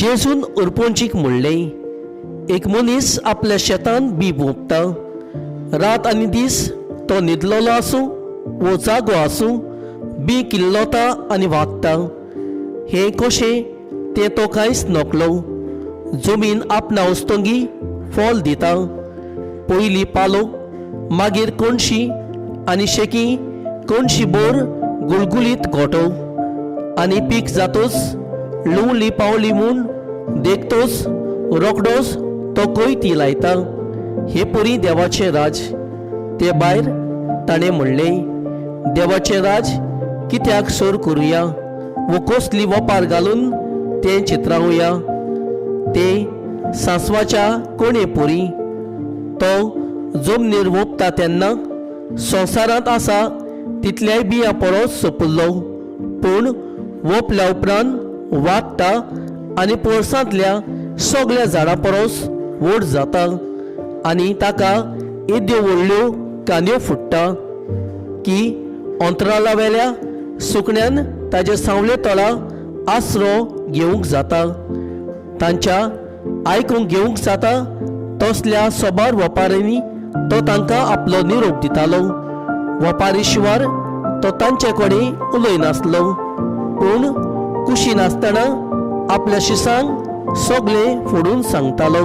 जेजून उरपोंचीक म्हणलें, एक मनीस आपल्या शेतान बी वोंपता. रात आनी दीस तो न्हिदलेलो आसूं वो जागो आसूं, बी किल्लोता आनी वाडटा. हें कशें तें तो कांयच नकळो. जमीन आपणा वस्तुंगी फल दिता, पयलीं पालो, मागीर कणशी आनी शेकी कणशी बोर गुलगुलीत गोठो. आनी पीक जातोच लुवली पावली म्हूण देखतोच रोखडोच तो कोयती लायता. हे परी देवाचें राज. ते भायर ताणें म्हणलें, देवाचें राज कित्याक सोर करुया वो कसली वपार घालून तें चित्रावया? तें सांसवाच्या कोणे पुरी. तो जमनीर वोपता तेन्ना संवसारांत आसा तितल्याय बियां परस सोपुल्लो, पूण वोपल्या उपरांत वाडटा आनी पोरसांतल्या सगळ्या झाडां परस व्हड जाता आनी ताका येद्यो व्हडल्यो कांद्यो फुट्टा की अंतराला वेल्या सुकण्यान ताजे सांवले तळा आसरो घेवंक जाता. तांच्या आयकूंक घेवंक जाता तसल्या सोबार वपारींनी तो तांकां आपलो निरोप दितालो. वपारी शिवार तो तांचे कडेन उलयनासलो, पूण कुशीन आसतना आपल्या शिसांक सगळें फोडून सांगतालो.